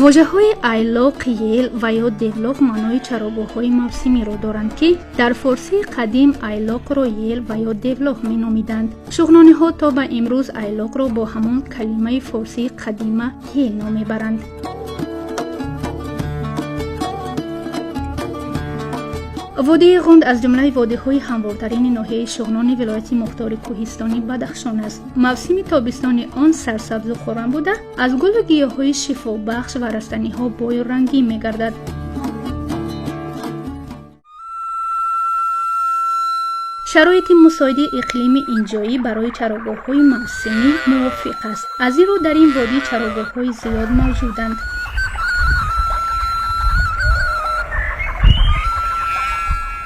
Вожаҳои айлоқ, ел ва ё девлоқ маънои чарогоҳҳои мавсимиро доранд, ки дар форсии қадим айлоқро ел ва ё девлоқ меномиданд. Шуғнониҳо то ба имрӯз айлоқро бо ҳамон калимаи форсии қадима ел ном мебаранд. Водии Ғунд аз ҷумлаи водиҳои ҳамвортарини ноҳияи Шуғнони вилояти мухтори кӯҳистони Бадахшон аст. Мавсими тобистони он сарсабзу хуррам буда, аз гулу гиёҳҳои шифобахш ва растаниҳо бою рангин мегардад. Шароити мусоиди иқлими инҷоӣ барои чарогоҳҳои мавсимӣ мувофиқ аст. Аз ин рӯ дар ин водӣ чарогоҳҳои зиёд мавҷуданд.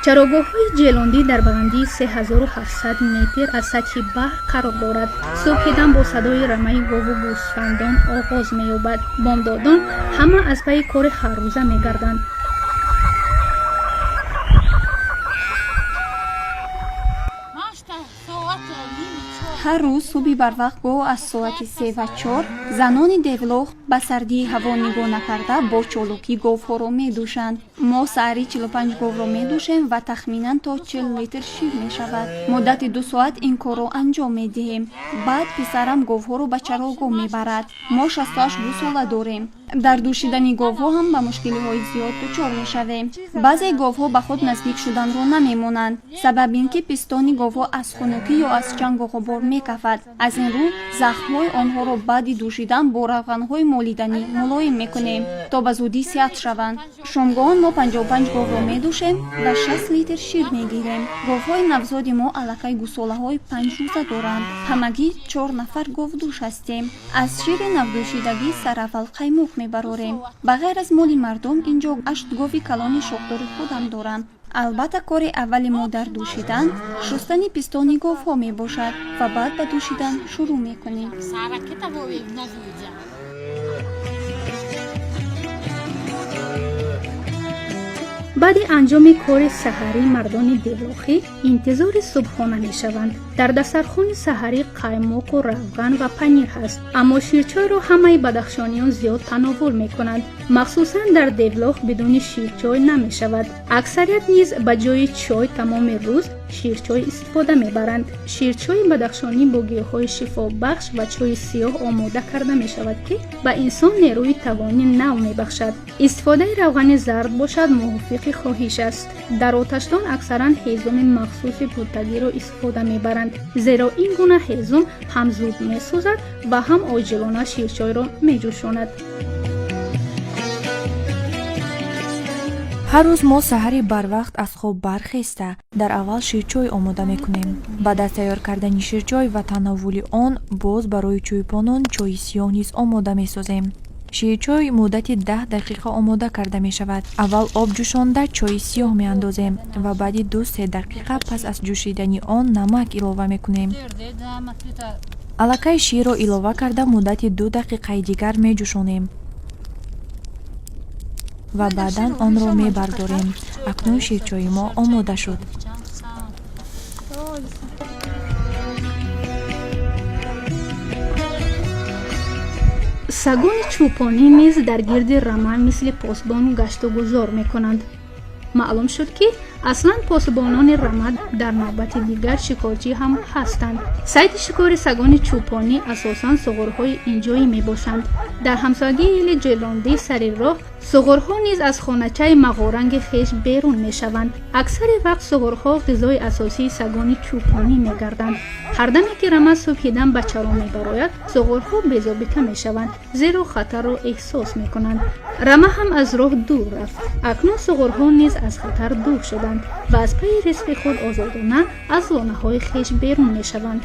Чарогоҳҳои Ҷелондӣ дар баландии 3700 метр аз сатҳи баҳр қарор дорад. Субҳидам бо садои рамаи гову гӯсфандон оғоз меёбад. Бомдодон ҳама аз пайи кори ҳаррӯза мегарданд. Ҳар рӯз субҳи барвақт гоҳ аз соати 3 ва 4 занони девлоқ ба сардии ҳаво нигоҳ накарда бо чолокӣ говҳоро медӯшанд. Мо саҳари 45 говро медӯшем ва тахминан то 40 литр шир мешавад. Муддати 2 соат ин корро анҷом медиҳем. Баъд писарам говҳоро ба чарогоҳ мебарад. Мо 68 гӯсола дорем. Дар дӯшидани говҳо ҳам ба мушкилиҳои зиёд дучор мешавем. Баъзе говҳо ба худ наздик шуданро намемонанд. Сабаб ин ки пистони говҳо аз хунукӣ ё аз чангу ғубор мекафад. Аз ин рӯ захмҳои онҳоро баъди дӯшидан бо равғанҳои молиданӣ мулоим мекунем, то ба зудӣ сиҳат шаванд. Шомгоҳон мо 55 говро медӯшем ва 60 литр шир мегирем. Говҳои навзоди мо аллакай гӯсолаҳои 5 рӯза доранд. Ҳамагӣ 4 нафар говдӯш ҳастем. Аз шири навдӯшидагӣ сараввал қаймоқ мебарорем. Ба ғайр аз моли мардум инҷо 8 гови калони шохдори худам дорам. Албатта, кори аввали мо дар дӯшидан шустани пистони говҳо мебошад ва баъд ба дӯшидан шурӯъ мекунем. Баъди анҷоми кори саҳарӣ мардони девлохӣ интизори субҳона мешаванд. Дар дастархони саҳарӣ қаймоқу равған ва панир ҳаст, аммо ширчойро ҳамаи бадахшониён зиёд тановул мекунанд. Махсусан дар девлох бидуни ширчой намешавад. Аксарият низ ба ҷои чой тамоми рӯз ширчой истифода мебаранд. Ширчои бадахшонӣ бо гиёҳҳои шифобахш ва чойи сиёҳ омода карда мешавад, ки ба инсон нерӯи тавони нав мебахшад. Истифодаи равғани зард бошад мувофиқи хоҳиш аст. Дар оташдон аксаран ҳезуми махсуси буттагиро истифода мебаранд, зеро ин гуна ҳезум ҳам зуд месӯзад ва ҳам оҷилона ширчойро меҷӯшонад. Ҳар рӯз мо саҳари барвақт аз хоб бархеста дар аввал ширчой омода мекунем. Баъд аз тайёр кардани ширчой ва тановули он боз барои чӯйпонон чойи сиёҳ низ омода месозем. Ширчой муддати 10 дақиқа омода карда мешавад. Аввал об ҷӯшонда чойи сиёҳ меандозем ва баъди 2-3 дақиқа пас аз ҷӯшидани он намак илова мекунем. Аллакай ширро илова карда муддати 2 дақиқаи дигар меҷӯшонем ва баъдан онро мебардорем. Акнун ширчои мо омода шуд. Сагони чӯпонӣ низ дар гирди рама мисли посбон гашту гузор мекунанд. Маълум шуд, ки аслан посбонони рама дар навбати дигар шикорчӣ ҳам ҳастанд. Сайди шикори сагони чӯпонӣ асосан суғурҳои инҷоӣ мебошанд. Дар ҳамсоягии ели Ҷелондӣ сари роҳ суғурҳо низ аз хоначаи мағоранги хеш берун мешаванд. Аксари вақт суғурҳо ғизои асосии сагони чӯпонӣ мегарданд. Ҳардаме ки рама субҳидам ба чаро мебарояд, суғурҳо безобита мешаванд, зеро хатарро эҳсос мекунанд. Рама ҳам аз роҳ дур рафт. Акнун суғурҳо низ аз хатар дур шуданд ва аз пайи ризқи худ озодона аз лонаҳои хеш берун мешаванд.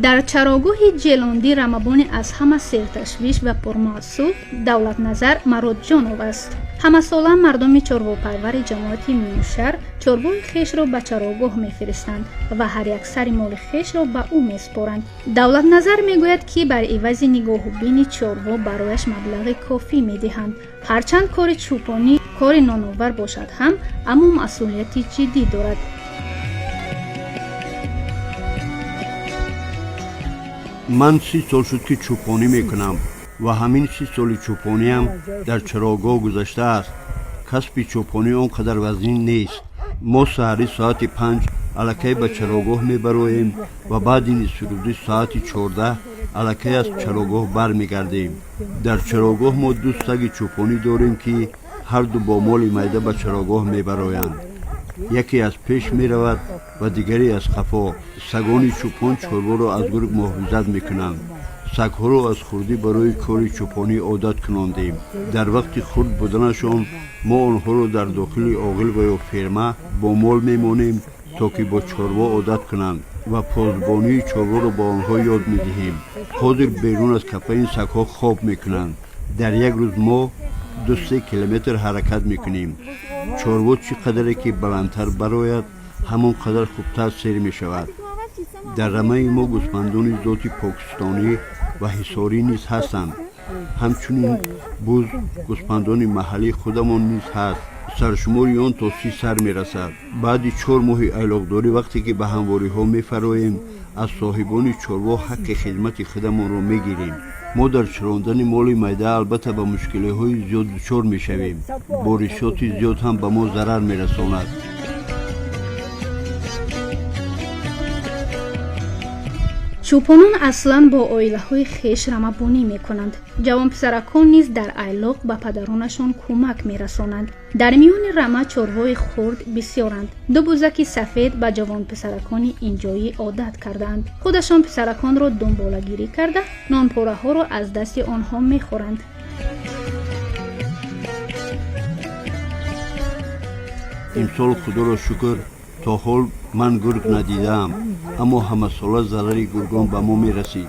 Дар чарогоҳи Ҷелондӣ рамабони аз ҳама серташвиш ва пурмаъсул Давлатназар Мароджонов аст. Ҳамасола мардуми чорвопарвари ҷамоати Миюшар чорвои хешро ба чарогоҳ мефиристанд ва ҳар як сари моли хешро ба ӯ месупоранд. Давлатназар мегӯяд, ки бар ивази нигоҳубини чорво барояш маблағи кофӣ медиҳанд. Ҳарчанд кори чӯпонӣ Кори ноновар бошад ҳам, аммо масъулияти ҷиддӣ дорад. Ман 30 сол шуд, ки чӯпонӣ мекунам ва ҳамин 30 соли чӯпониам дар чарогоҳ гузаштааст. Касби чӯпонӣ он қадар вазнин нест. Мо саҳарӣ соати 5 аллакай ба чарогоҳ мебароем ва баъди нисфирӯзӣ соати 14 аллакай аз чарогоҳ бармегардем. Дар чарогоҳ мо ду саги чӯпонӣ дорем, ки ҳарду бо моли майда ба чарогоҳ мебароянд. Яке аз пеш меравад ва дигаре аз қафо. Сагони чӯпон чорворо аз гург муҳофизат мекунанд. Сагҳоро аз хурдӣ барои кори чӯпонӣ одат кунондем. Дар вақти хурд буданашон мо онҳоро дар дохили оғил ва ё ферма бо мол мемонем, то ки бо чорво одат кунанд ва посбонии чорворо ба онҳо ёд медиҳем. Ҳозир берун аз кафаи сагҳо хоб мекунанд. Дар як рӯз мо 2-3 километр ҳаракат мекунем. Чорво чӣ қадаре ки баландтар барояд, ҳамон қадар хубтар сер мешавад. Дар рамаи мо гӯсфандони зоти покистонӣ ва ҳисорӣ низ ҳастанд. Ҳамчунин буз, гӯсфандони маҳаллии худамон низ ҳаст. Саршумори он то 30 сар мерасад. Баъди 4 моҳи айлоқдорӣ, вақте ки ба ҳамвориҳо мефароем, аз соҳибони чорво ҳаққи хидмати худамонро мегирем. Мо дар чарондани моли майда албатта ба мушкилиҳои зиёд дучор мешавем. Боришоти зиёд ҳам ба мо зарар мерасонад. Чӯпонон аслан бо оилаҳои хеш рамабонӣ мекунанд. Ҷавонписаракон низ дар айлоқ ба падаронашон кӯмак мерасонанд. Дар миёни рама чорвои хурд бисёранд. Ду бузаки сафед ба ҷавонписаракони инҷоӣ одат кардаанд. Худашон писараконро дунболагирӣ карда, нонпораҳоро аз дасти онҳо мехӯранд. Имсол, худоро шукр, то ҳол ман гург надидаам, аммо ҳамасола зарари гургон ба мо мерасид.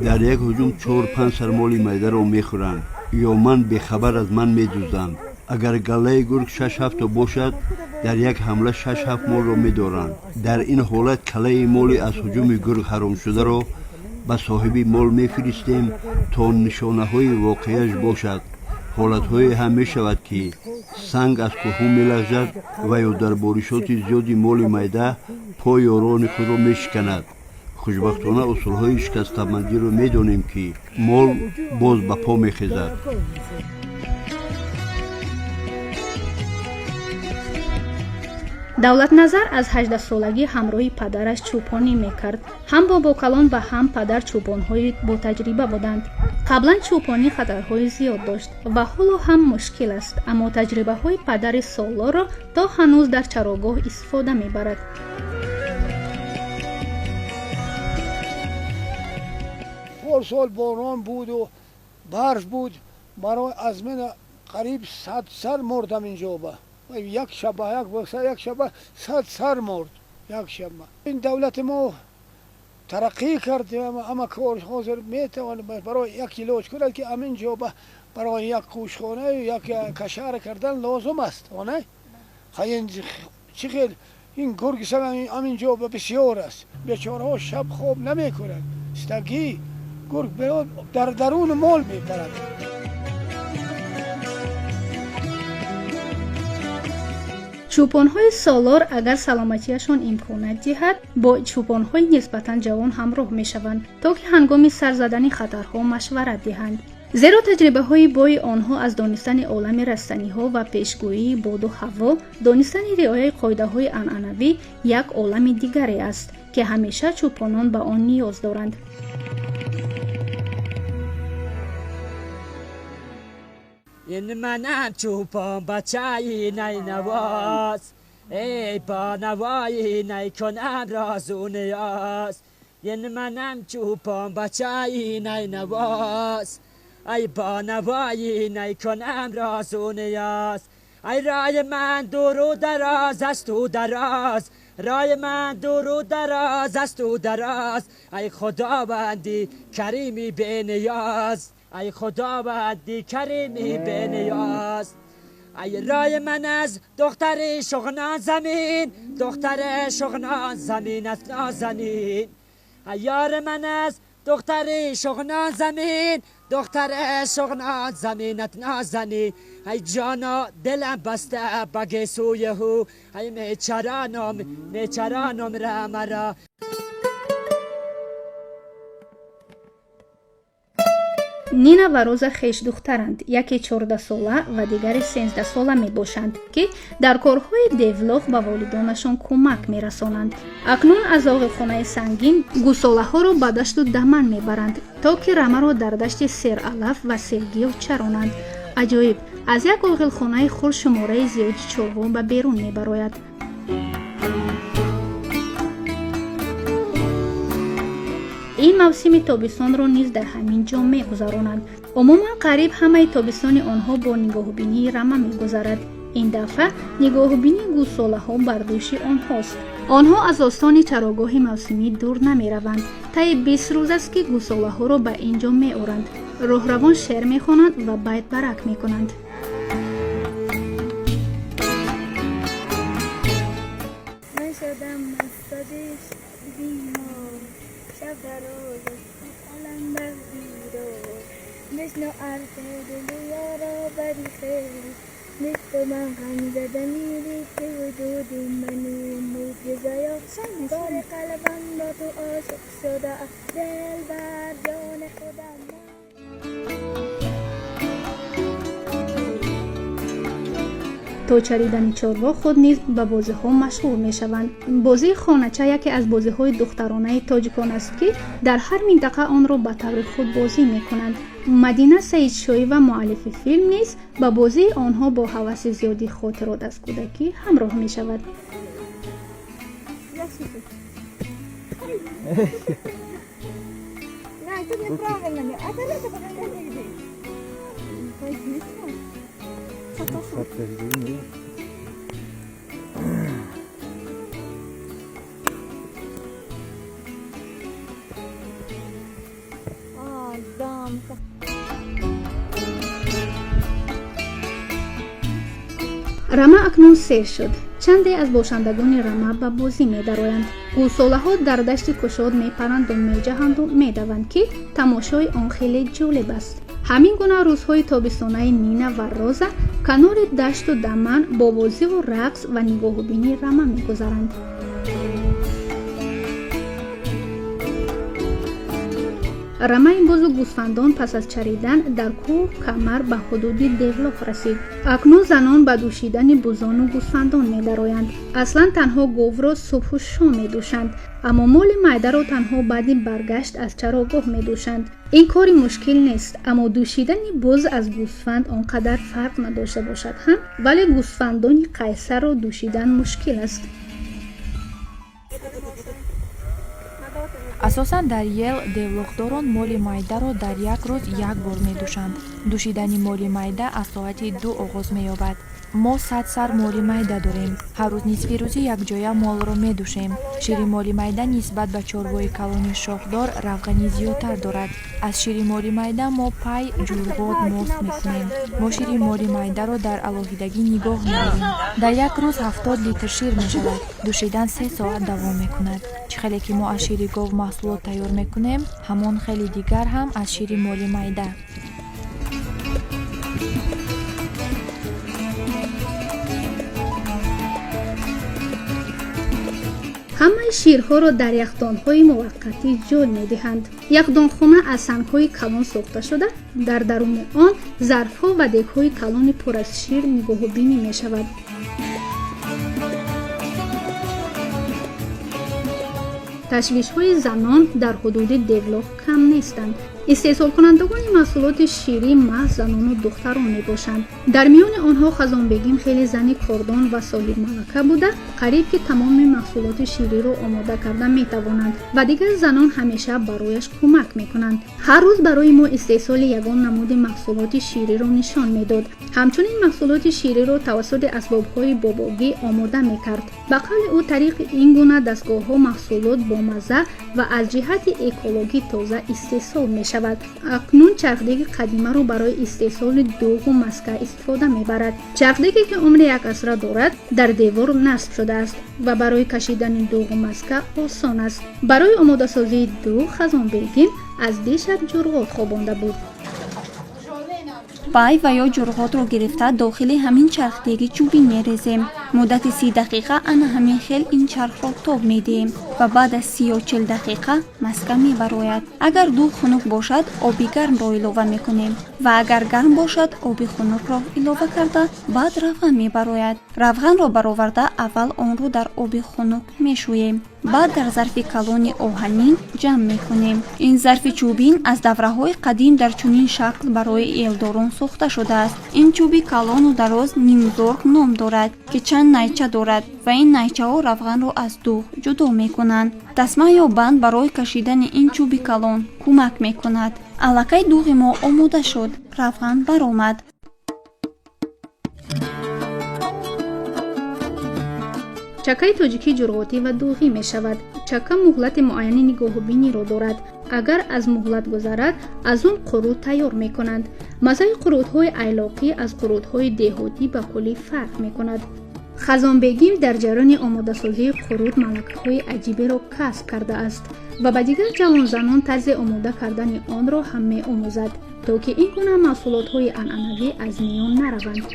Дар як ҳуҷум 4-5 сар моли майдаро мехӯранд ё ман бехабар аз ман медузданд. Агар галлаи гург 6-7 бошад, дар як ҳамла 6-7 молро медоранд. Дар ин ҳолат калаи моли аз ҳуҷуми гург ҳаромшударо ба соҳиби мол мефиристем, то нишонаҳои воқеаш бошад. Ҳолатҳое ҳам мешавад, ки санг аз кӯҳҳо мелағзад ва ё дар боришоти зиёди моли майда пои ёрони худро мешиканад. Хушбахтона, усулҳои шикастабандиро медонем, ки мол боз ба по мехезад. Давлатназар аз 18-солагӣ ҳамроҳи падараш чӯпонӣ мекард. Ҳам бобокалон ва ҳам падар чӯпонҳои ботаҷриба буданд. Қаблан чӯпонӣ хатарҳои зиёд дошт ва ҳоло ҳам мушкил аст, аммо таҷрибаҳои падари Солорро то ҳанӯз дар чарогоҳ истифода мебарад. Сол борон буду барф буд, барои аз ман қариб 100 сар мурдам. Инҷо ба як шаба, як шаба 100 сар мурд, як шаба. Ин давлати мо тараққӣ кард, ама кор ҳозир метавонад барои як илоҷ кунад, ки амин ҷо барои як қӯшхона, як кашара кардан лозим аст. Оне ин чӣ хел ин гург амин ҷо бисёр аст. Бечораҳо шаб хоб намекунанд. Стагӣ гург дар дарун мол мепарад. Чӯпонҳои Солор, агар саломатиашон имконат диҳад, бо чӯпонҳои нисбатан ҷавон ҳамроҳ мешаванд, то ки ҳангоми сар задани хатарҳо машварат диҳанд, зеро таҷрибаҳои бои онҳо аз донистани олами растаниҳо ва пешгӯии боду ҳаво, донистани риояи қоидаҳои анъанавӣ як олами дигаре аст, ки ҳамеша чӯпонон ба он ниёз доранд. Ин манам чӯпон бачаи найнавоз, эй бо навои най кунам розу ниёз. Ин манам чӯпон бачаи найнавоз, ай бо навои най кунам розу ниёз. Ай рои ман дуру дароз асту дароз, рои ман дуру дароз асту дароз. Ай худованди карими бениёз, ай худованди карими бениёз. Ай рای من از دختر شغنان زمین، دختر شغنان زمین است نازنین. ای یار من از دختر شغنان زمین، دختر شغنان زمینت نازنی ای جانا دلم بسته بگه سوی هو ای میچرانم میچرانم رمرا. Нина ва Роза хешдухтаранд, яке 14-сола ва дигаре 13-сола мебошанд, ки дар корҳои девлоғ ба волидонашон кӯмак мерасонанд. Акнун аз оғилхонаи сангин гӯсолаҳоро ба дашту даман мебаранд, то ки рамаро дар дашти сералаф ва сергиёҳ чаронанд. Аҷоиб, аз як оғилхонаи хурд шумораи зиёди чорво ба берун мебарояд. Ин мавсими тобистонро низ дар ҳамин ҷо мегузаронанд. Умуман қариб ҳамаи тобистони онҳо бо нигоҳубинии рама мегузарад. Ин дафъа нигоҳубинии гӯсолаҳо бар дӯши онҳост. Онҳо аз остони чарогоҳи мавсимӣ дур намераванд. Таи 20 рӯз аст, ки гӯсолаҳоро ба ин ҷо меоранд. Роҳравон шеър мехонанд ва байтбарак мекунанд. То чаридани чорво худ низ ба бозиҳо машғул мешаванд. Бозии хонача яке аз бозиҳои духтаронаи тоҷикон аст, ки дар ҳар минтақа онро ба таври худ бозӣ мекунанд. Мадина Саидшоева, муаллифи филм, низ ба бозии онҳо бо ҳаваси зиёди хотирот аз кӯдакӣ ҳамроҳ мешавад. Рама акнун сер шуд. Чанде аз бошандагони рама ба бозӣ медароянд. Гӯсолаҳо дар дашти кушод мепаранду меҷаҳанду медаванд, ки тамошои он хеле ҷолиб аст. Ҳамин гуна рӯзҳои тобистонаи Нина ва Роза канори дашту даман бо бозиву рақс ва нигоҳубинии рама мегузаранд. Рамаи бузу гӯсфандон пас аз чаридан дар кӯҳ камар ба ҳудуди Девлоқ расид. Акнун занон ба дӯшидани бузону гӯсфандон медароянд. Аслан танҳо говро субҳу шом медӯшанд, аммо моли майдаро танҳо баъди баргашт аз чарогоҳ медӯшанд. Ин кори мушкил нест, аммо дӯшидани буз аз гӯсфанд он қадар фарқ надошта бошад ҳам, вале гӯсфандони қайсарро дӯшидан мушкил аст. Асосан дар ел девлоқдорон моли майдаро дар як рӯз як бор медӯшанд. Дӯшидани моли майда аз соати 2 оғоз меёбад. Мо 100 сар моли майда дорем. Ҳар рӯз нисфи рӯзӣ якҷоя молро медӯшем. Шири моли майда нисбат ба чорвои калони шохдор равғани зиёдтар дорад. Аз шири моли майда мо пай, ҷурғот, мост мекунем. Мо шири моли майдаро дар алоҳидагӣ нигоҳ медорем. Дар як рӯз 70 литр шир мешавад. Дӯшидан 3 соат давом мекунад. Чӣ хеле ки мо аз шири гов маҳсулот тайёр мекунем, ҳамон хели дигар ҳам аз шири моли майда. Ҳамаи ширҳоро дар яхдонҳои муваққатӣ ҷой медиҳанд. Яхдонхона аз сангҳои калон сохта шуда, дар даруни он зарфҳо ва дегҳои калони пур аз шир нигоҳубинӣ мешавад. Ташвишҳои занон дар ҳудуди Девлоқ кам нестанд. Истеҳсолкунандагони маҳсулоти ширӣ маҳз занону духтарон мебошанд. Дар миёни онҳо Хазонбегим хеле зани кордон ва соҳибмалака буда, қариб ки тамоми маҳсулоти шириро омода карда метавонанд ва дигар занон ҳамеша барояш кӯмак мекунанд. Ҳар рӯз барои мо истеҳсоли ягон намуди маҳсулоти шириро нишон медод. Ҳамчунин маҳсулоти шириро тавассути асбобҳои бобогӣ омода мекард. Ба қавли ӯ, тариқи ин гуна дастгоҳҳо маҳсулот бомазза ва аз ҷиҳати экологӣ тоза истеҳсол мешавад. Акнун чархдеги қадимаро барои истеҳсоли дуғу маска истифода мебарад. Чархдеге ки умри як асра дорад, дар девор насб шудааст ва барои кашидани дуғу маска осон аст. Барои омодасозии дуғ Хазонбегим аз дишаб ҷурғот хобонда буд. Пай ва ё ҷурғотро гирифта дохили ҳамин чархдеги чӯбин мерезем. Муддати 30 дақиқа ана ҳамин хел ин чархро тоб медиҳем ва баъд аз 30 ё 40 дақиқа маска мебарояд. Агар дуғ хунук бошад, оби гармро илова мекунем ва агар гарм бошад, оби хунукро илова карда, баъд равған мебарояд. Равғанро бароварда, аввал онро дар оби хунук мешӯем, баъд дар зарфи калони оҳанин ҷамъ мекунем. Ин зарфи чӯбин аз давраҳои қадим дар чунин шакл барои элдорон сохта шудааст. Ин чӯби калону дароз нимзорг ном дорад, ки чанд найча дорад ва ин найчаҳо равғанро аз дуғ ҷудо мекунанд. Тасма ё банд барои кашидани ин чӯби калон кӯмак мекунад. Аллакай дуғи мо омода шуд, равған баромад. Чакаи тоҷикӣ ҷурғотӣ ва дуғӣ мешавад. Чака муҳлати муайяни нигоҳубиниро дорад. Агар аз муҳлат гузарад, аз он қурут тайёр мекунанд. Маззаи қурутҳои айлоқӣ аз қурутҳои деҳотӣ ба куллӣ фарқ мекунад. Хазонбегим дар ҷараёни омодасозии қурут малакаҳои аҷиберо касб кардааст ва ба дигар ҷавонзанон тарзи омода кардани онро ҳам меомӯзад, то ки ин гуна маҳсулотҳои анъанавӣ аз миён нараванд.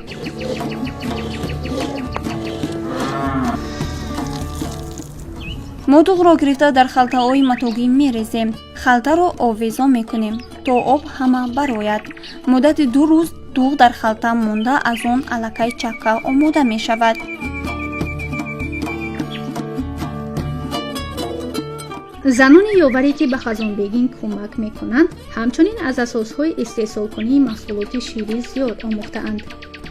Мо дуғро гирифта дар халтаҳои матогӣ мерезем. Халтаро овезон мекунем, то об ҳама барояд. Муддати 2 рӯз дуғ дар халта монда, аз он аллакай чакка омода мешавад. Занони ёварӣ, ки ба Хазонбегим кӯмак мекунанд, ҳамчунин аз асосҳои истеҳсолкунии маҳсулоти ширӣ зиёд омӯхтаанд.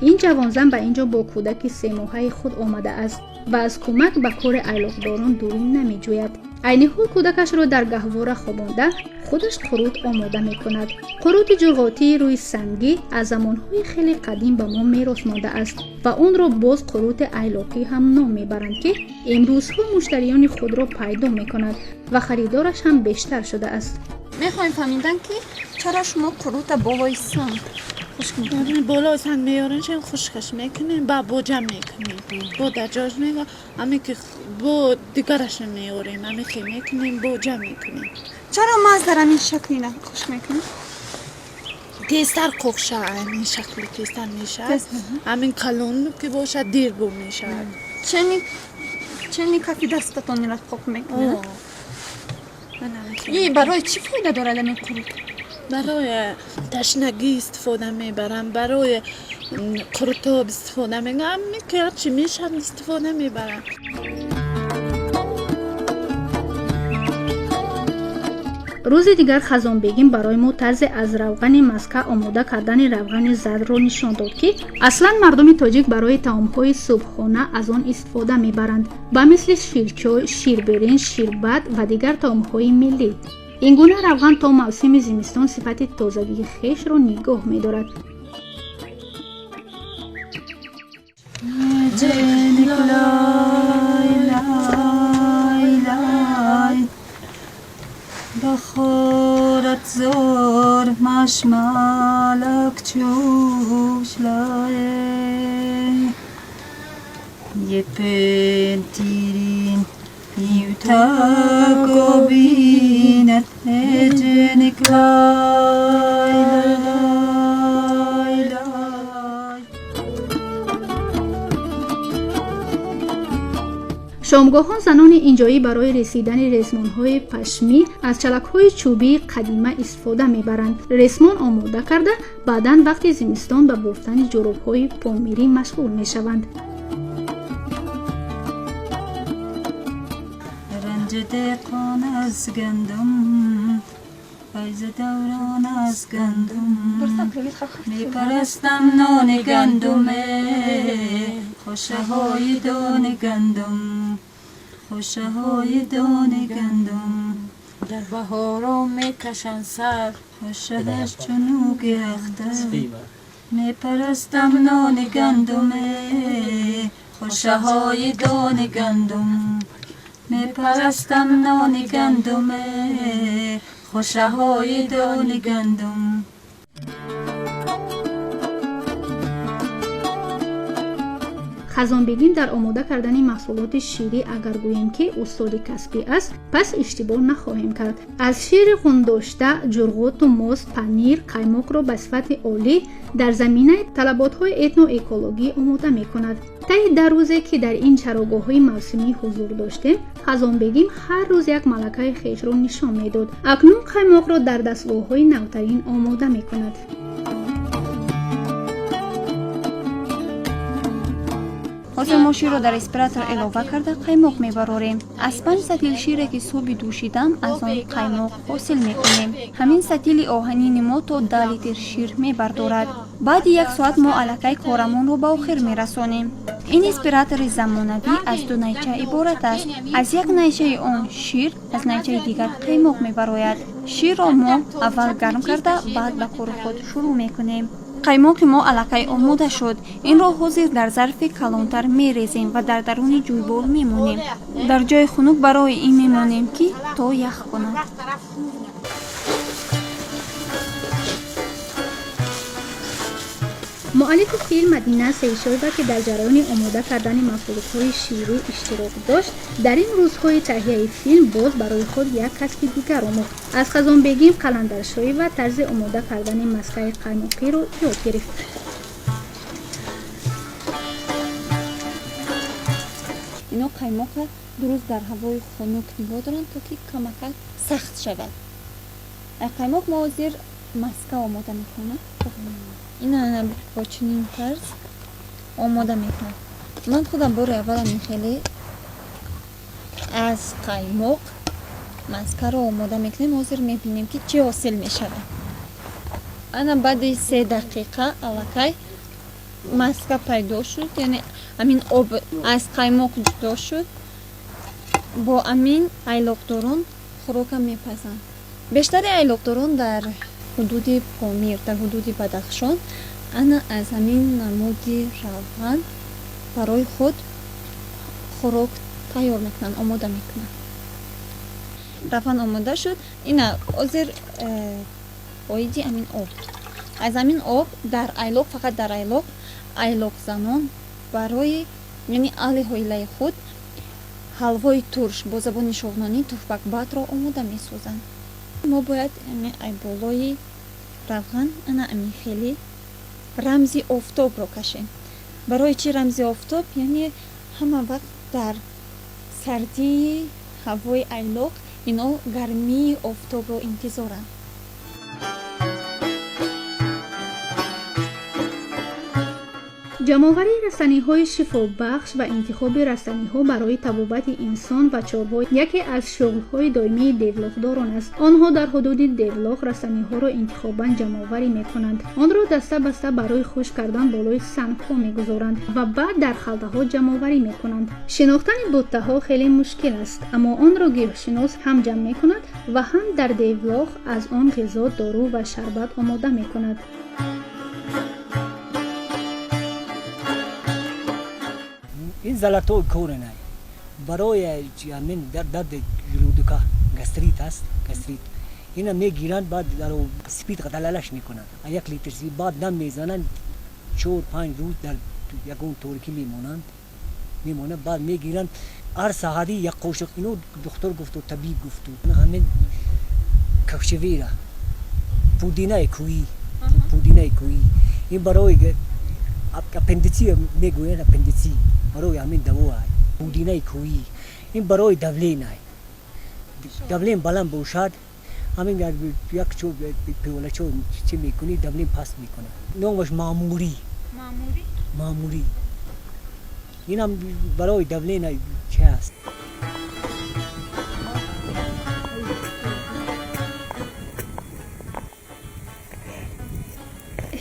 Ин ҷавонзан ба ин ҷо бо кӯдаки семоҳаи худ омадааст ва аз кӯмак ба кори айлоқдорон дурӣ намеҷӯяд. Айни ҳол кӯдакашро дар гаҳвора хобонда, худаш қурут омода мекунад. Қурути ҷурғотии рӯи сангӣ аз замонҳои хеле қадим ба мо мерос мондааст ва онро боз қурути айлоқӣ ҳам ном мебаранд, ки имрӯзҳо муштариёни худро пайдо мекунад ва харидораш ҳам бештар шудааст. Мехоҳем фаҳмидан, ки чаро шумо қурута болои санг хушк мекунед? Болои санг меёрем, хушкаш мекунем, баъд бо ҷамъ мекунем, бо дар ҷош мега, ами ки бо дигараша меорем, ами ки мекунем, бо ҷамъ мекунем. Чаро маҳз дар ҳамин шакли хушк мекунед? Тезтар қоқша, ҳамин шакли тезтар мешавад. Ҳамин калон ки бошад, дер бо мешавад. Чени кафи дастатонро қоқ мекунед? И барои чӣ фоида дорад ҳамин қурут? Барои ташнагӣ истифода мебарам, барои қурутоб истифода мекунам, ки ҳарчи мешавад истифода мебарам. Рӯзи дигар Хазонбегим барои мо тарзи аз равғани маска омода кардани равғани зардро нишон дод, ки аслан мардуми тоҷик барои таомҳои субҳхона аз он истифода мебаранд, ба мисли ширчой, ширбиринҷ, ширбат ва дигар таомҳои миллӣ. Ин гуна равған то мавсими зимистон сифати тозагии хешро нигоҳ медорад. بخورت زور مشمالک چوشلای یپنتیرین یوتاکوبینت اجنک لای لای لای. Шомгоҳон занони инҷоӣ барои ресидани ресмонҳои пашмӣ аз чалакҳои чӯбии қадима истифода мебаранд. Ресмон омода карда, баъдан вақти зимистон ба бофтани ҷурубҳои помирӣ машғул мешаванд. رنج دهقان از گندم، فیض دوران از گندم، میپرستم نان گندم، خوشه های دان گندم، خوشه های دان گندم. در بهارا میکشن سر، خوشهش چنوگ اختر، میپرستم نان گندم، خوشه های دان گندم، میپرستم نان گندم، خوشه های دان گندم. Хазонбегим дар омода кардани маҳсулоти ширӣ агар гӯем, ки устоди касбӣ аст, пас иштибоҳ нахоҳем кард. Аз шири ғундошта ҷурғоту мост, панир, қаймоқро ба сифати олӣ дар заминаи талаботҳои этноэкологӣ омода мекунад. Таи 10 рӯзе, ки дар ин чарогоҳҳои мавсимӣ ҳузур доштем, Хазонбегим ҳар рӯз як малакаи хешро нишон медод. Акнун қаймоқро дар дастгоҳҳои навтарин омода мекунад. Ҳозир мо ширро дар эспиратор илова карда, қаймоқ мебарорем. Аз 5 сатил шире, ки субҳи дӯшидам, аз он қаймоқ ҳосил мекунем. Ҳамин сатили оҳанини мо то 10 литр шир мебардорад. Баъди як соат мо аллакай корамонро ба охир мерасонем. Ин эспиратори замонавӣ аз ду найча иборат аст. Аз як найчаи он шир, аз найчаи дигар қаймоқ мебарояд. Ширро мо аввал гарм карда, баъд ба кори худ шурӯъ мекунем. Қаймоқи мо аллакай омода шуд. Инро ҳозир дар зарфи калонтар мерезем ва дар даруни ҷӯйбор мемонем. Дар ҷои хунук барои ин мемонем, ки то ях кунад. Муаллифи филм Мадина Сейшоева, ки дар ҷараёни омода кардани маҳсулотҳои ширӣ иштирок дошт, дар ин рӯзҳои таҳияи филм боз барои худ як касби дигар омӯхт. Аз Хазонбегим Қаландаршоева тарзи омода кардани маскаи қаймоқиро ёд гирифт. Ино қаймоқа дуруст дар ҳавои хунук нигоҳ доранд, то ки камакак сахт шавад. Қаймоқ мо ҳозир маска омода мекунам. Ина бо чунин тарз омода мекунам. Ман худам бори аввалам хеле аз қаймоқ маскаро омода мекунем. Ҳозир мебинем, ки чӣ ҳосил мешавад. Ана баъди 3 дақиқа аллакай маска пайдо шуд, яъне ҳамин об аз қаймоқ ҷудо шуд. Бо амин айлоқдорон хӯрока мепазанд. Бештари айлоқдорон дар ҳудуди Помир, дар ҳудуди Бадахшон ана аз ҳамин намуди равған барои худ хӯрок тайёр мекунанд, омода мекунанд. Равған омода шуд. Ина ҳозир оиди ҳамин об. Аз ҳамин об дар айлоқ, фақат дар айлоқ, айлоқзанон барои, яъне аҳли ҳоилаи худ ҳалвои турш, бо забони шоғнонӣ туфбакбатро омода месозанд. Мо бояд болои равған ана ҳамин хеле рамзи офтобро кашем. Барои чӣ рамзи офтоб? Яъне ҳама вақт дар сардии ҳавои айлоқ ино гармии офтобро интизоранд. Ҷамъоварии растаниҳои шифобахш ва интихоби растаниҳо барои табобати инсон ва чорво яке аз шуғлҳои доимии девлохдорон аст. Онҳо дар ҳудуди Девлох растаниҳоро интихобан ҷамъоварӣ мекунанд, онро даста баста барои хушк кардан болои сангҳо мегузоранд ва баъд дар халтаҳо ҷамъоварӣ мекунанд. Шинохтани буттаҳо хеле мушкил аст, аммо онро гиёҳшинос ҳам ҷамъ мекунад ва ҳам дар Девлох аз он ғизо, дору ва шарбат омода мекунад. Ин золотой корень барои ҳамин дарди желудка, гастрит аст, гастрит. Ина мегиранд, баъд дар спид далалаш мекунанд, 1 литр спид, баъд дам мезананд, 4-5 рӯз дар ягон торикӣ мемонанд, баъд мегиранд, ҳар саҳарӣ як қошуқ. Ино духтур гуфту, табиб гуфту. Ҳамин кашевира, пудинаи кӯҳӣ, пудинаи кӯҳӣ, ин барои аппендитси мегӯянд, аппендитси, барои ҳамин даво. Пудинаи кӯҳӣ ин барои давление, давление баланд бошад, ҳамин як пиёла чой чӣ мекунӣ, давление паст мекунад. Номаш маъмурӣ, маъмурӣ. Инам барои давление чи аст.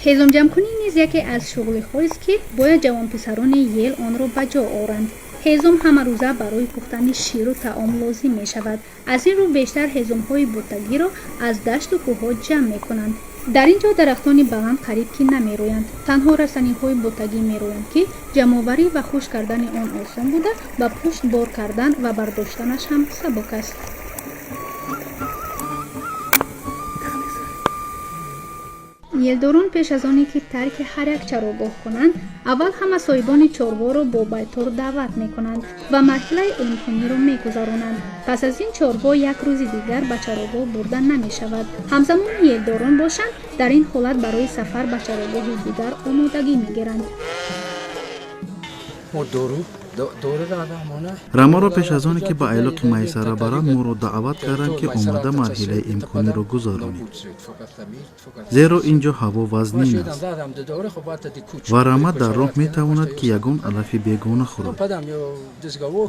Ҳезумҷамъкунӣ низ яке аз шуғлиҳоест, ки бояд ҷавонписарони ел онро ба ҷо оранд. Ҳезум ҳамарӯза барои пухтани ширу таом лозим мешавад. Аз ин рӯ бештар ҳезумҳои буттагиро аз дашту кӯҳҳо ҷамъ мекунанд. Дар ин ҷо дарахтони баланд қариб ки намерӯянд. Танҳо растаниҳои буттагӣ мерӯянд, ки ҷамъоварӣ ва хушк кардани он осон буда, ба пушт бор кардан ва бардоштанаш ҳам сабук аст. Елдорон пеш аз оне ки тарки ҳар як чарогоҳ кунанд, аввал ҳама соҳибони чорворо бо байтор даъват мекунанд ва марҳилаи эмкуниро мегузаронанд. Пас аз ин чорво як рӯзи дигар ба чарогоҳ бурда намешавад. Ҳамзамон елдорон бошанд, дар ин ҳолат барои сафар ба чарогоҳи дигар омодагӣ мегиранд. Рамаро пеш аз оне ки ба айлоқи Майсара баранд, моро даъват карданд, ки омада марҳилаи эмкуниро гузаронем, зеро ин ҷо ҳаво вазнин аст ва рама дар роҳ метавонад, ки ягон алафи бегона хӯрад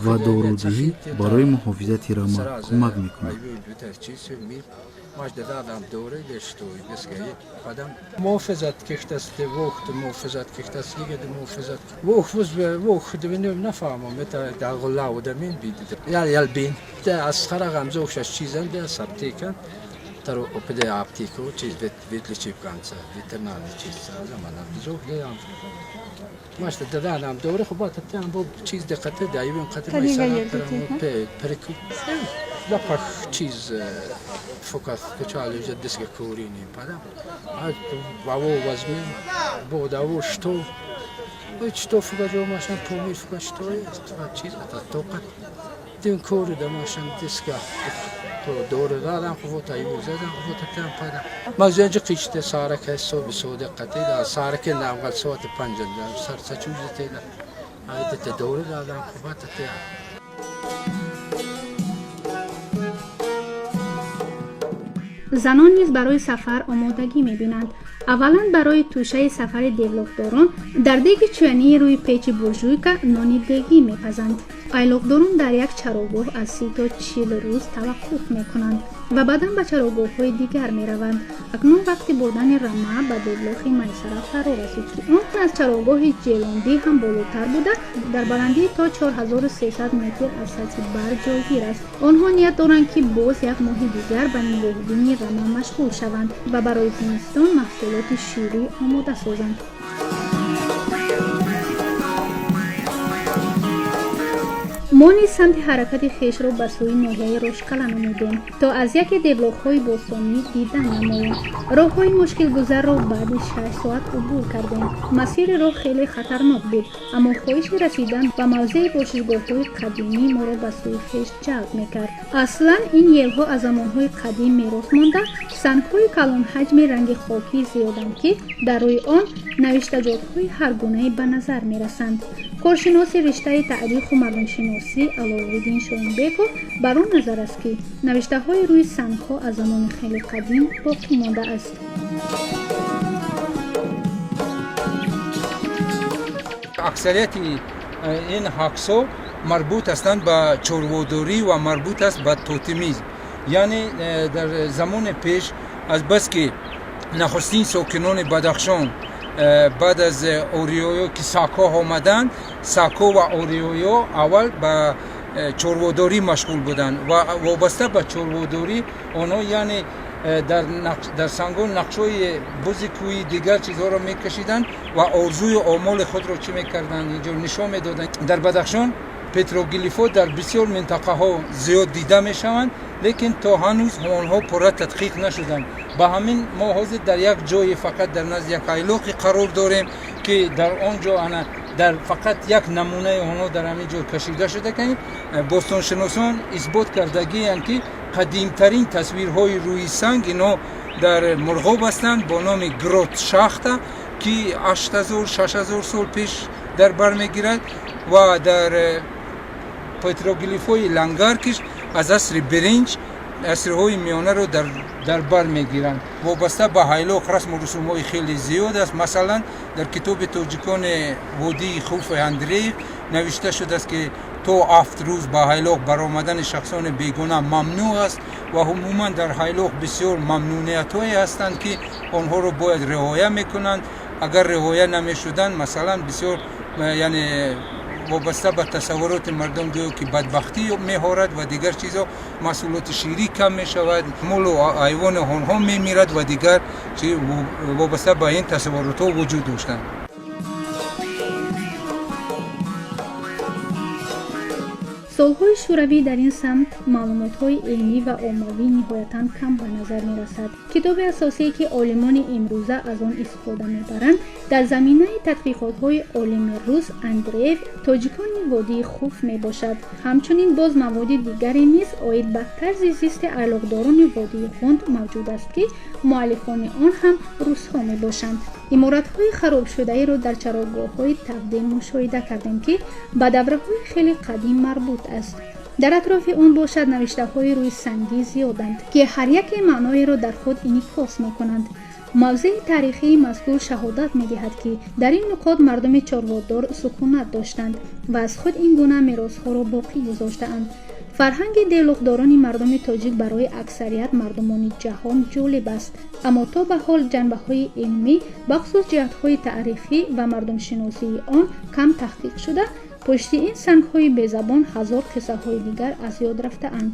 ва дорудиҳӣ барои муҳофизати рама кӯмак мекунад. Занон низ барои сафар омодагӣ мебинанд. Аввалан барои тӯшаи сафари девлоқдорон дар деги чӯянии рӯи печи буржуйка нони дегӣ мепазанд. Айлоқдорон дар як чарогоҳ аз 30 то 40 рӯз таваққуф мекунанд ва баъдан ба чарогоҳҳои дигар мераванд. Акнун вақти бурдани рама ба девлохи Майсара фаро расид, ки он аз чарогоҳи Ҷелондӣ ҳам болотар буда, дар баландии то 4300 метр аз сатҳи баҳр ҷойгир аст. Онҳо ният доранд, ки боз як моҳи дигар ба нигоҳубини рама машғул шаванд ва барои зимистон маҳсулоти ширӣ омода созанд. Мо низ самти ҳаракати хешро ба сӯи ноҳияи Рошқала намудем, то аз яке девлоқҳои бостонӣ дидан намоем. Роҳҳои мушкилгузарро баъди 6 соат убур кардем. Масири роҳ хеле хатарнок буд, аммо хоҳиши расидан ба мавзеи бошишгоҳҳои қадимӣ моро ба сӯи хеш ҷалб мекард. Аслан ин елҳо аз замонҳои қадим мерос монда, сангҳои калонҳаҷми ранги хокӣ зиёданд, ки дар рӯи он навиштаҷотҳои ҳаргунае ба назар мерасанд. Коршиноси риштаи таъриху мардумшиносӣ Аловиддин Шоҳинбеков бар он назар аст, ки навиштаҳои рӯи сангҳо аз замони хеле қадим боқӣ мондааст. Аксарияти ин ҳаксҳо марбут ҳастанд ба чорводорӣ ва марбут аст ба тотемизм. Яъне дар замони пеш, азбаски нахустин сокинони Бадахшон баъд аз ориёё ки сакҳо омаданд, сакҳо ва ориёё аввал ба чорводорӣ машғул буданд ва вобаста ба чорводорӣ онҳо, яъне дар сангҳо нақшҳои бузи кӯҳи, дигар чизҳоро мекашиданд ва орзую омоли худро чӣ мекарданд, инҷо нишон медоданд. Дар Бадахшон петроглифҳо дар бисёр минтақаҳо зиёд дида мешаванд, лекин то ҳанӯз онҳо пурра тадқиқ нашуданд. Ба ҳамин мо ҳозир дар як ҷое фақат дар назди як айлоқе қарор дорем, ки дар он ҷо ана дар фақат як намунаи онҳо дар ҳамин ҷо кашида шуда, ки бостоншиносон исбот кардагианд, ки қадимтарин тасвирҳои рӯи санг ино дар Мурғоб ҳастанд бо номи Грот Шахта, ки 8000 6000 сол пеш дар бар мегирад, ва дар петроглифҳои Лангаркиш аз асри биринҷ, асрҳои миёнаро дар бар мегиранд. Вобаста ба ҳайлоқ расму русумҳои хеле зиёд аст. Масалан, дар китоби тоҷикони водии Хуфи Андреев навишта шудааст, ки то 7 рӯз ба ҳайлоқ баромадани шахсони бегуна мамнӯъ аст ва умуман дар ҳайлоқ бисёр мамнуниятҳое ҳастанд, ки онҳоро бояд риоя мекунанд. Агар риоя намешуданд, масалан, бисёр, яъне вобаста ба тасаввуроти мардум гӯё ки бадбахтӣ меҳорад ва дигар чизҳо, маҳсулоти ширӣ кам мешавад, молу ҳайвони онҳо мемирад ва дигар вобаста ба ин тасаввуротҳо вуҷуд доштанд. Солҳои шӯравӣ дар ин самт маълумотҳои илмӣ ва оммавӣ ниҳоятан кам ба назар мерасад. Китоби асосие, ки олимони имрӯза аз он истифода мебаранд, дар заминаи тадқиқотҳои олими рус Андреев «Тоҷикони водии Хуф» мебошад. Ҳамчунин боз маводи дигаре низ оид ба тарзи зисти айлоқдорони водии Хӯнд мавҷуд аст, ки муаллифони он ҳам русҳо мебошанд. Иморатҳои харобшудаеро дар чарогоҳҳои Тавде мушоҳида кардем, ки ба давраҳои хеле қадим марбут аст. Дар атрофи он бошад, навиштаҳои рӯи сангӣ зиёданд, ки ҳар яке маъноеро дар худ инъикос мекунанд. Мавзеи таърихии мазкур шаҳодат медиҳад, ки дар ин нуқот мардуми чорводор сукунат доштанд ва аз худ ин гуна меросҳоро боқӣ гузоштаанд. Фарҳанги девлохдорони мардуми тоҷик барои аксарият мардумони ҷаҳон ҷолиб аст, аммо то ба ҳол ҷанбаҳои илмӣ, бахусус ҷиҳатҳои таърихӣ ва мардумшиносии он кам таҳқиқ шуда, пушти ин сангҳои безабон ҳазор қиссаҳои дигар аз ёд рафтаанд.